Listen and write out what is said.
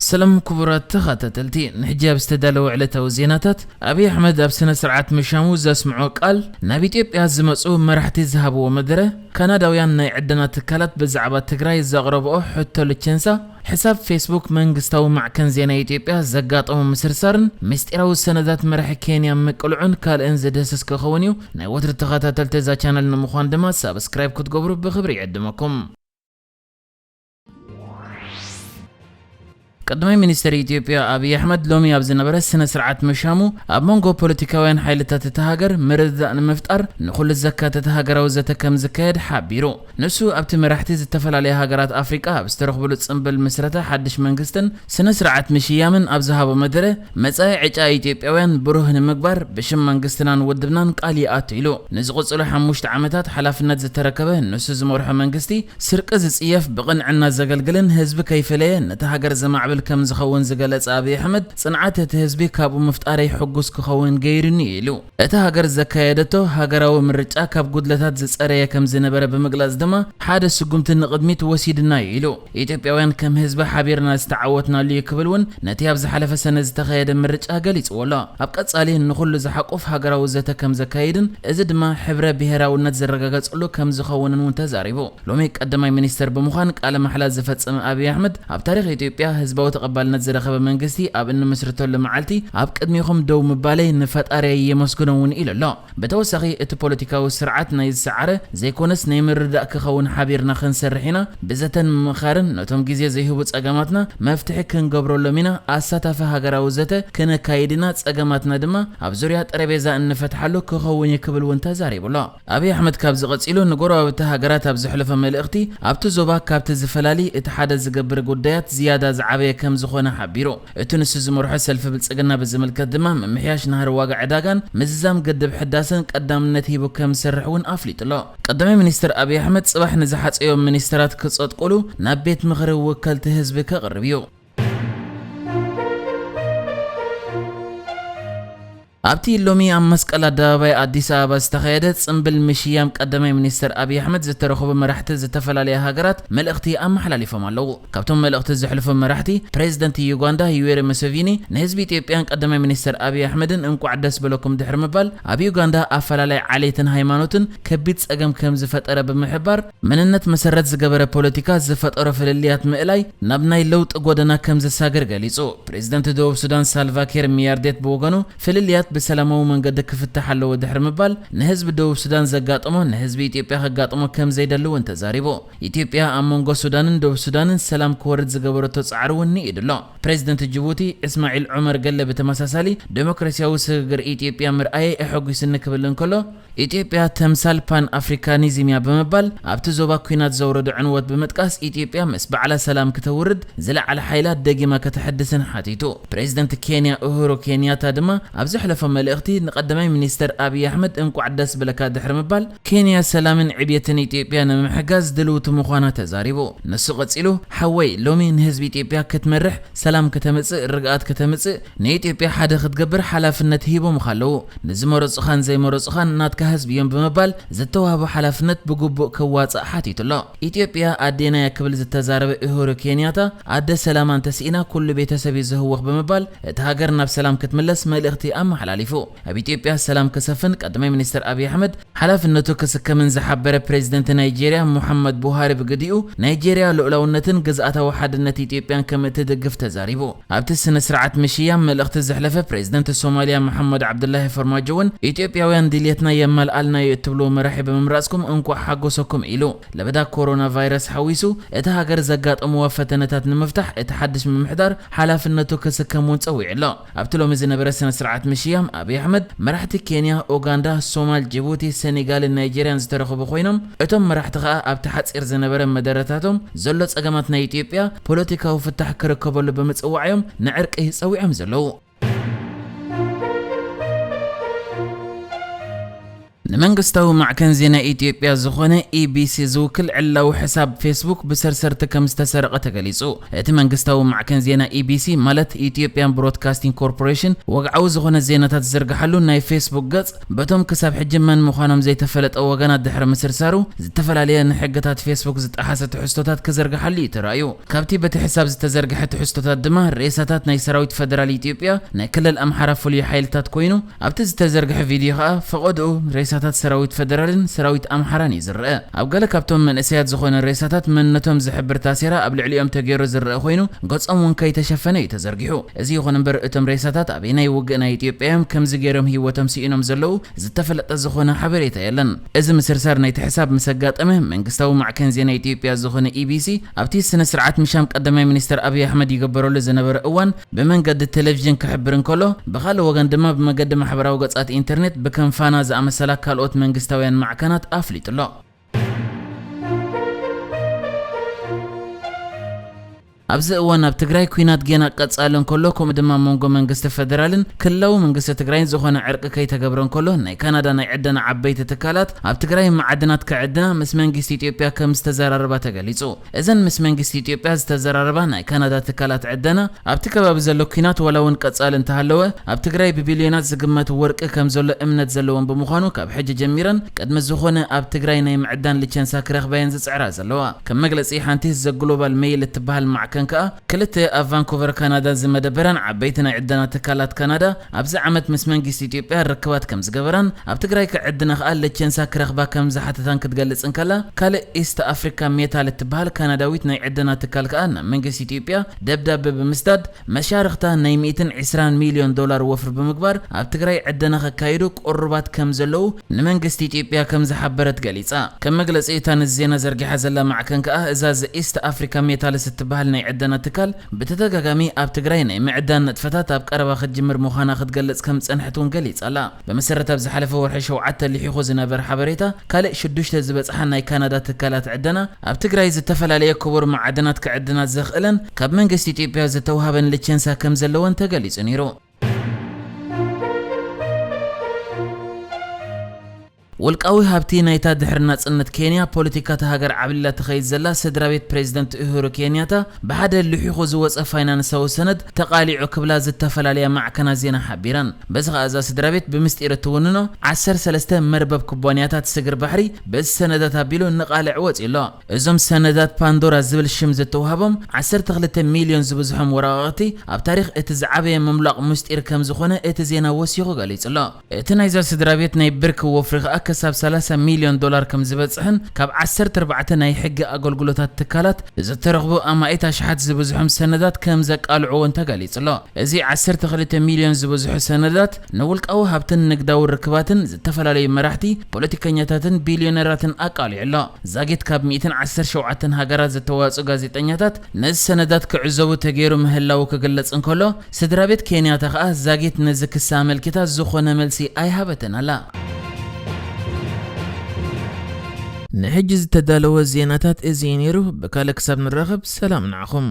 ሰላም ክቡራት ተኸታተልቲ፣ ንሕጂ ኣብ ዝተዳለወ ዕለታዊ ዜናታት፣ ኣብይ ኣሕመድ ኣብ ስነ ስርዓት ምሻሙ ዘስምዖ ቃል፣ ናብ ኢትዮጵያ ዝመጹ መራሕቲ ዝሃብዎ መደረ፣ ካናዳውያን ናይ ዕደና ትካላት ብዛዕባ ትግራይ ዘቕረብኦ ሕቶ ልቸንሳ፣ ሕሳብ ፌስቡክ መንግስታዊ ማዕከን ዜና ኢትዮጵያ ዘጋጠሞ ምስርሳርን ምስጢራዊ ሰነዳት መራሒ ኬንያ ምቅልዑን ካልእን ዝድህስስ ክኸውን እዩ። ናይ ወትሪ ተኸታተልቲ እዛ ቻነል ንምዃን ድማ ሳብስክራይብ ክትገብሩ ብኽብሪ ይዕድመኩም። ቀዳማይ ሚኒስትር ኢትዮጵያ ኣብይ ኣሕመድ ሎሚ ኣብ ዝነበረ ስነ ስርዓት ምሻሙ፣ ኣብ መንጎ ፖለቲካውያን ሓይልታት እታ ሃገር ምርድዳእ ንምፍጣር ንኹሉ ዘካተተ ሃገራዊ ዘተ ከም ዝካየድ ሓቢሩ። ንሱ ኣብቲ መራሕቲ ዝተፈላለያ ሃገራት ኣፍሪቃ ኣብ ዝተረኽብሉ ጽምብል ምስረታ ሓድሽ መንግስትን ስነ ስርዓት ምሽያምን ኣብ ዝሃቦ መደረ፣ መጻኢ ዕጫ ኢትዮጵያውያን ብሩህ ንምግባር ብሽም መንግስትናን ውድብናን ቃል ይኣቱ ኢሉ። ንዝቕጽሉ ሓሙሽተ ዓመታት ሓላፍነት ዝተረከበ ንሱ ዝመርሖ መንግስቲ፣ ስርቂ ዝጽየፍ፣ ብቕንዕና ዘገልግልን ህዝቢ ከይፈለየ ነታ ሃገር ዘማዕብል ከም ዝኸውን ዝገለጸ ኣብይ ኣሕመድ፣ ጽንዓት እቲ ህዝቢ ካብኡ ምፍጣረይ ሕጉስ ክኸውን ገይሩኒ ኢሉ። እታ ሃገር ዘካየደቶ ሃገራዊ ምርጫ ካብ ጉድለታት ዝጸረየ ከም ዝነበረ ብምግላጽ ድማ፣ ሓደ ስጉምቲ ንቕድሚት ወሲድና እዩ ኢሉ። ኢትዮጵያውያን ከም ህዝቢ ሓቢርና ዝተዓወትናሉ እዩ ክብል እውን ነቲ ኣብ ዝሓለፈ ሰነ ዝተኻየደ ምርጫ ገሊጽዎ ኣሎ። ኣብ ቀጻሊ ንኹሉ ዝሓቁፍ ሃገራዊ ዘተ ከም ዘካይድን፣ እዚ ድማ ሕብረ ብሄራውነት ዝረጋገጸሉ ከም ዝኸውንን እውን ተዛሪቡ። ሎሚ ቀዳማይ ሚኒስተር ብምዃን ቃለ ማሕላ ዝፈጸመ ኣብይ ኣሕመድ፣ ኣብ ታሪኽ ኢትዮጵያ ህዝባዊ ተቐባልነት ዝረኸበ መንግስቲ ኣብ እንምስርተሉ መዓልቲ ኣብ ቅድሚኹም ደው ምባለይ ንፈጣሪየይ የመስግኖ እውን ኢሉ ኣሎ። ብተወሳኺ፣ እቲ ፖለቲካዊ ስርዓት ናይ ዝሰዓረ ዘይኮነስ ናይ ምርድዳእ ክኸውን ሓቢርና ክንሰርሕ ኢና። ብዘተን ምምኻርን ነቶም ግዜ ዘይህቡ ጸገማትና መፍትሒ ክንገብረሎም ኢና። ኣሳታፊ ሃገራዊ ዘተ ክነካይድ ኢና። ጸገማትና ድማ ኣብ ዙርያ ጠረጴዛ እንፈትሓሉ ክኸውን እዩ ክብል እውን ተዛሪቡ ኣሎ። ኣብይ ኣሕመድ ካብዚ ቀጺሉ ንጎረባብቲ ሃገራት ኣብ ዘሕለፎ መልእኽቲ፣ ኣብቲ ዞባ ካብቲ ዝፈላሊ እቲ ሓደ ዝገብር ጉዳያት ዝያዳ ዝዓበየ ከም ዝኾነ ሓቢሩ። እቲ ንሱ ዝመርሖ ሰልፊ ብልጽግና ብዝምልከት ድማ፣ ምምሕያሽ ናህሪ ዋጋ ዕዳጋን ምዝዛም ግድብ ሕዳሰን ቀዳምነት ሂቡ ከም ዝሰርሕ እውን ኣፍሊጡ ኣሎ። ቀዳማይ ሚኒስትር ኣብይ ኣሕመድ ጽባሕ ንዝሓጸዮም ሚኒስትራት ክጸድቁሉ ናብ ቤት ምኽሪ ወከልቲ ህዝቢ ከቕርብ እዩ። ኣብቲ ሎሚ ኣብ መስቀል ኣደባባይ ኣዲስ ኣበባ ዝተኻየደ ጽምብል ምሽያም ቀዳማይ ሚኒስትር ኣብይ ኣሕመድ ዝተረኸቡ መራሕቲ ዝተፈላለያ ሃገራት መልእኽቲ ኣመሓላሊፎም ኣለዉ። ካብቶም መልእኽቲ ዘሕልፉ መራሕቲ፣ ፕሬዚደንት ዩጋንዳ ዩዌሪ ሙሴቪኒ ንህዝቢ ኢትዮጵያን ቀዳማይ ሚኒስትር ኣብይ ኣሕመድን እንቋዕ ደስ በለኩም ድሕሪ ምባል፣ ኣብ ዩጋንዳ ኣፈላላይ ዓሌትን ሃይማኖትን ከቢድ ጸገም ከም ዝፈጠረ ብምሕባር፣ መንነት መሰረት ዝገበረ ፖለቲካ ዝፈጠሮ ፍልልያት ምእላይ ናብ ናይ ለውጢ ጎደና ከም ዘሳግር ገሊጹ። ፕሬዚደንት ደቡብ ሱዳን ሳልቫ ኪር ሚያርዴት ብወገኑ፣ ፍልልያት ብሰላማዊ መንገዲ ክፍታሕ ኣለዎ ድሕሪ ምባል፣ ንህዝቢ ደቡብ ሱዳን ዘጋጠሞ ንህዝቢ ኢትዮጵያ ከጋጥሞ ከም ዘይደሊ እውን ተዛሪቡ። ኢትዮጵያ ኣብ መንጎ ሱዳንን ደቡብ ሱዳንን ሰላም ክወርድ ዝገበረቶ ጻዕሪ እውን ንኢዱ ኣሎ። ፕሬዚደንት ጅቡቲ እስማዒል ዑመር ገለ ብተመሳሳሊ፣ ዴሞክራሲያዊ ስግግር ኢትዮጵያ ምርኣየይ ኣሐጒስኒ ክብል እንከሎ፣ ኢትዮጵያ ተምሳል ፓን ኣፍሪካኒዝም እያ ብምባል፣ ኣብቲ ዞባ ኲናት ዘውረዶ ዕንወት ብምጥቃስ፣ ኢትዮጵያ ምስ ባዕላ ሰላም ክተውርድ ዝለዓለ ሓይላ ደጊማ ከተሐድስን ሓቲቱ። ፕሬዚደንት ኬንያ ኡሁሩ ኬንያታ ድማ ኣብ ዘሕለፎ መልእኽቲ፣ ንቀዳማይ ሚኒስተር ኣብይ ኣሕመድ እንቋዕ ደስ በለካ ድሕሪ ምባል፣ ኬንያ ሰላምን ዕብየትን ኢትዮጵያ ንምሕጋዝ ድልውቲ ምዃና ተዛሪቡ። ንሱ ቀጺሉ፣ ሓወይ፣ ሎሚ ንህዝቢ ኢትዮጵያ ክትመርሕ፣ ሰላም ከተምጽእ፣ ርግኣት ከተምጽእ፣ ንኢትዮጵያ ሓደ ክትገብር ሓላፍነት ሂቦምኻ ኣለዉ። ንዝመረጹኻን ዘይመረጹኻን ናትካ ህዝቢ እዮም ብምባል፣ ዝተዋህቦ ሓላፍነት ብግቡእ ከዋጽእ ሓቲቱ ኣሎ። ኢትዮጵያ ኣዴና እያ ክብል ዝተዛረበ ኡሁሩ ኬንያታ፣ ኣደ ሰላማ እንተስኢና ኩሉ ቤተሰብ እዩ ዝህወኽ ብምባል፣ እታ ሃገር ናብ ሰላም ክትምለስ መልእኽቲ ኣመሓላሊፉ። ኣብ ኢትዮጵያ ሰላም ክሰፍን ቀዳማይ ሚኒስትር ኣብይ ኣሕመድ ሓላፍነቱ ክስከምን ዝሓበረ ፕሬዚደንት ናይጄርያ ሙሓመድ ቡሃሪ ብግዲኡ፣ ናይጄርያ ልኡላውነትን ግዝኣታዊ ሓድነት ኢትዮጵያን ከም እትድግፍ ተዛሪቡ። ኣብቲ ስነ ስርዓት ምሽያም መልእኽቲ ዘሕለፈ ፕሬዚደንት ሶማልያ መሓመድ ዓብዱላሂ ፈርማጆ እውን፣ ኢትዮጵያውያን ድልየትና የማልኣልና እዩ እትብልዎ መራሒ ብምምራጽኩም እንኳዕ ሓጎሰኩም ኢሉ። ለበዳ ኮሮና ቫይረስ ሓዊሱ እቲ ሃገር ዘጋጠምዋ ፈተነታት ንምፍታሕ እቲ ሓድሽ ምምሕዳር ሓላፍነቱ ክስከም እውን ጸዊዑ ኣሎ። ኣብቲ ሎሚ ዝነበረ ስነ ስርዓት ምሽያም ኣብይ ኣሕመድ፣ መራሕቲ ኬንያ፣ ኡጋንዳ፣ ሶማል፣ ጅቡቲ፣ ሴኔጋልን ናይጄርያን ዝተረኸቡ ኮይኖም፣ እቶም መራሕቲ ከኣ ኣብቲ ሓጺር ዝነበረ መደረታቶም ዘሎ ጸገማት ናይ ኢትዮጵያ ፖለቲካዊ ፍታሕ ክርከበሉ ብምጽዋዕ እዮም ንዕርቂ ጸዊዖም ዘለዉ። ንመንግስታዊ ማዕከን ዜና ኢትዮጵያ ዝኾነ ኢቢሲ ዝውክል ዕላዊ ሕሳብ ፌስቡክ ብሰርሰርቲ ከም ዝተሰረቐ ተገሊጹ። እቲ መንግስታዊ ማዕከን ዜና ኢቢሲ ማለት ኢትዮጵያን ብሮድካስቲንግ ኮርፖሬሽን ወግዓዊ ዝኾነ ዜናታት ዝዝርግሓሉ ናይ ፌስቡክ ገጽ በቶም ክሳብ ሕጂ መን ምዃኖም ዘይተፈለጠ ወገናት ድሕሪ ምስርሳሩ ዝተፈላለየ ንሕግታት ፌስቡክ ዝጠሓሰ ትሕዝቶታት ክዝርግሓሉ እዩ ተራእዩ። ካብቲ በቲ ሕሳብ ዝተዘርግሐ ትሕዝቶታት ድማ ሬሳታት ናይ ሰራዊት ፈደራል ኢትዮጵያ ናይ ክልል ኣምሓራ ፍሉይ ሓይልታት ኮይኑ ኣብቲ ዝተዘርግሐ ቪድዮ ከኣ ፈቐድኡ ሬሳታት ሰራዊት ፈደራልን ሰራዊት ኣምሓራን እዩ ዝረአ። ኣብ ገለ ካብቶም መንእሰያት ዝኾነ ሬሳታት መንነቶም ዝሕብር ታሴራ ኣብ ልዕሊኦም ተገይሩ ዝረአ ኮይኑ ገጾም እውን ከይተሸፈነ እዩ ተዘርጊሑ። እዚ ይኹን እምበር እቶም ሬሳታት ኣበየናይ ውግእ ናይ ኢትዮጵያ እዮም ከምዚ ገይሮም ህይወቶም ስኢኖም ዘለዉ ዝተፈለጠ ዝኾነ ሓበሬታ የለን። እዚ ምስርሳር ናይቲ ሕሳብ ምስ ኣጋጠመ መንግስታዊ ማዕከን ዜና ኢትዮጵያ ዝኾነ ኢቢሲ ኣብቲ ስነ ስርዓት ምሻም ቀዳማይ ሚኒስትር ኣብይ ኣሕመድ ይግበረሉ ዝነበረ እዋን ብመንገዲ ቴሌቪዥን ክሕብር እንከሎ፣ ብኻልእ ወገን ድማ ብመገዲ ማሕበራዊ ገጻት ኢንተርኔት ብከም ፋና ዝኣመሰላ ካልኦት መንግስታውያን ማዕከናት ኣፍሊጡ ኣሎ። ኣብዚ እዋን ኣብ ትግራይ ኲናት ጌና ቀጻሊ እንከሎ፣ ከምኡ ድማ መንጎ መንግስቲ ፈደራልን ክልላዊ መንግስቲ ትግራይን ዝኾነ ዕርቂ ከይተገብረ እንከሎ፣ ናይ ካናዳ ናይ ዕደና ዓበይቲ ትካላት ኣብ ትግራይ መዓድናት ክዕድና ምስ መንግስቲ ኢትዮጵያ ከም ዝተዘራረባ ተገሊጹ። እዘን ምስ መንግስቲ ኢትዮጵያ ዝተዘራረባ ናይ ካናዳ ትካላት ዕደና፣ ኣብቲ ከባቢ ዘሎ ኲናት ዋላ እውን ቀጻሊ እንተሃለወ፣ ኣብ ትግራይ ብቢልዮናት ዝግመት ወርቂ ከም ዘሎ እምነት ዘለዎም ብምዃኑ፣ ካብ ሕጂ ጀሚረን ቅድሚ ዝኾነ ኣብ ትግራይ ናይ ምዕዳን ልቸንሳ ክረኽባ እየን ዝጽዕራ ዘለዋ። ከም መግለጺ ሓንቲ ዘ ግሎባል ሜይል እትበሃል ማዕከን ከኣ፣ ክልተ ኣብ ቫንኩቨር ካናዳ ዝመደበራን ዓበይቲ ናይ ዕደና ትካላት ካናዳ፣ ኣብዚ ዓመት ምስ መንግስቲ ኢትዮጵያ ርክባት ከም ዝገበራን፣ ኣብ ትግራይ ክዕድና ከኣ ልቸንሳ ክረኽባ ከም ዝሓተታን ክትገልጽ እንከላ፣ ካልእ ኢስት ኣፍሪካ ሜታል እትበሃል ካናዳዊት ናይ ዕደና ትካል ከኣ ናብ መንግስቲ ኢትዮጵያ ደብዳበ ብምስዳድ፣ መሻርኽታ ናይ ሚእትን ዕስራን ሚልዮን ዶላር ወፍሪ ብምግባር ኣብ ትግራይ ዕደና ከካይዱ ቅሩባት ከም ዘለዉ ንመንግስቲ ኢትዮጵያ ከም ዝሓበረት ገሊጻ። ከም መግለጺ እታ ነዚ ዜና ዘርጊሓ ዘላ ማዕከን ከኣ፣ እዛ ዘ ኢስት ኣፍሪካ ሜታልስ እትበሃል ናይ ዕደና ትካል ብተደጋጋሚ ኣብ ትግራይ ናይ ምዕዳን ንጥፈታት ኣብ ቀረባ ክትጅምር ምዃና ክትገልጽ ከም ዝጸንሐት እውን ገሊጻ ኣላ። ብመሰረት ኣብ ዝሓለፈ ወርሒ ሸውዓተ ልሒኹ ዝነበረ ሓበሬታ፣ ካልእ ሽዱሽተ ዝበጽሓ ናይ ካናዳ ትካላት ዕደና ኣብ ትግራይ ዝተፈላለየ ክቡር መዓድናት ክዕድና ዘኽእለን ካብ መንግስቲ ኢትዮጵያ ዝተውሃበን ልቸንሳ ከም ዘለወን ተገሊጹ ነይሩ። ውልቃዊ ሃብቲ ናይታ ድሕሪ ናጽነት ኬንያ ፖለቲካ እታ ሃገር ዓብሊላ ትኸይድ ዘላ ስድራ ቤት ፕሬዚደንት ኡሁሩ ኬንያታ ብሓደ ልሒኹ ዝወጸ ፋይናንሳዊ ሰነድ ተቓሊዑ ክብላ ዝተፈላለያ ማዕከናት ዜና ሓቢረን። በዚ ኸኣ እዛ ስድራ ቤት ብምስጢር እትውንኖ ዓሰርተ ሰለስተ መርበብ ኩባንያታት ስግር ባሕሪ በዚ ሰነዳት ኣቢሉ ንቓልዕ ወጺኡ ኣሎ። እዞም ሰነዳት ፓንዶራ ዝብል ሽም ዝተዋህቦም ዓሰርተ ክልተ ሚልዮን ዝበዝሖም ወረቓቕቲ ኣብ ታሪኽ እቲ ዝዓበየ ምምላቕ ምስጢር ከም ዝኾነ እቲ ዜና ወሲኹ ገሊጹ ኣሎ። እቲ ናይዛ ስድራ ቤት ናይ ብርኪ ወፍሪ ከኣ ክሳብ ሰላሳ ሚልዮን ዶላር ከም ዝበጽሕን ካብ ዓሰርተ ኣርባዕተ ናይ ሕጊ ኣገልግሎታት ትካላት ዝተረኽቡ ኣማኢት ኣሽሓት ዝበዝሖም ሰነዳት ከም ዘቃልዑ እውን ተገሊጹ ኣሎ። እዚ ዓሰርተ ክልተ ሚልዮን ዝበዝሑ ሰነዳት ንውልቃዊ ሃብትን ንግዳዊ ርክባትን ዝተፈላለዩ መራሕቲ፣ ፖለቲከኛታትን ቢልዮነራትን ኣቃሊዑ ኣሎ። ዛጊት ካብ ሚእትን ዓሰርተ ሸውዓተን ሃገራት ዝተዋጽኡ ጋዜጠኛታት ነዚ ሰነዳት ክዕዘቡ ተገይሩ ምህላዉ ክግለጽ እንከሎ፣ ስድራ ቤት ኬንያታ ከኣ ዛጊት ነዚ ክሲ ኣመልኪታ ዝኾነ መልሲ ኣይሃበትን ኣላ። ንሕጂ ዝተዳለወ ዜናታት እዚ እዩ ነይሩ። ብካልእ ክሳብ ንራኸብ ሰላም ንዓኹም።